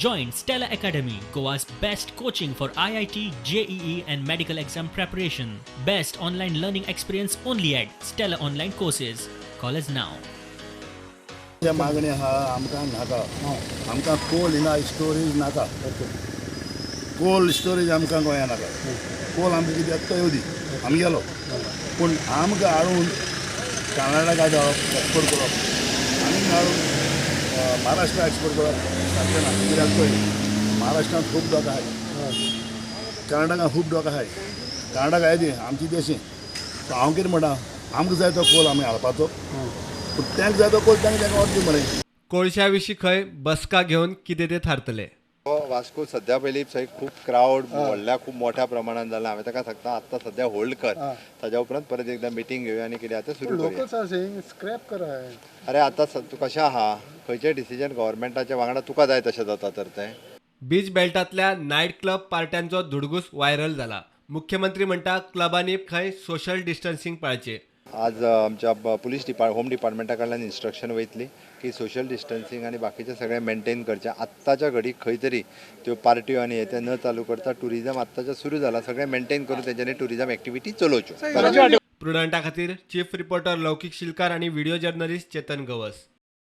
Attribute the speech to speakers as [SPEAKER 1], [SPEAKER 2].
[SPEAKER 1] Join Stella Academy, Goa's best coaching for IIT, JEE, and medical exam preparation. Best online learning experience only at Stella Online Courses. Call us now.
[SPEAKER 2] मागणी आहा, आमकां नाका, आमकां कोल हिंगा storage नाका. Cold storage आमकां गोंया नाका. कोल आमकां कित्याक तो येवं दी, आमी गेलो. पूण आमकां हाडून कर्नाटका धाडप, एक्सपोर्ट करप आनी हाडून महाराष्ट्रा एक्सपोर्ट करप सारकें ना. कित्याक पळय, महाराष्ट्रांत खूब लोक आहाय, कर्नाटकांत खूब लोक आहाय. कर्नाटका येदी आमची देशी. सो हांव कितें म्हणटा, आमकां जाय तो कोल आमी हाडपाचो, पूण तांकां जाय तो कोल तांकां तांकां व्हरची मरे.
[SPEAKER 3] कोळशा विशीं खंय बसका घेवन कितें तें थारतलें.
[SPEAKER 4] वास्को सध्या पयलीं थंय खूब क्रावड व्हडल्या खूब मोठ्या प्रमाणात जाला. हांवें ताका सांगता, आत्तां सध्या होल्ड कर, ताज्या उपरांत परत एकदा मिटींग घेवया आनी कितें आतां सुरू करूया.
[SPEAKER 5] लोकल्स are saying scrap करा है.
[SPEAKER 4] अरे, आतां तूं कशें आहा, खंयचें डिसिजन गव्हर्मेंटाच्या वांगडा तुका जाय तशें जाता तर तें.
[SPEAKER 3] बीच बेल्टांतल्या नायट क्लब पार्ट्यांचो धुडगूस व्हायरल जाला. मुख्यमंत्री म्हणटा, क्लबांनी खंय सोशल डिस्टन्सिंग पाळचें.
[SPEAKER 4] आज आमच्या पुलीस डिपार्ट, होम डिपार्टमेंटा कडल्यान इन्स्ट्रक्शन वयतली की सोशल डिस्टन्सिंग आनी बाकीचें सगळें मेंटेन करचें. आत्ताच्या घडीक खंय तरी त्यो पार्ट्यो आनी हे ते न चालू करता, टुरिजम आत्ताचें सुरू जाला, सगळें मेंटेन करून तेंच्यांनी टुरिजम एक्टिविटी चलोवच्यो.
[SPEAKER 3] प्रुडंटा खातीर चीफ रिपोर्टर लौकीक शिलकार आणि व्हिडिओ जर्नलिस्ट चेतन गवस.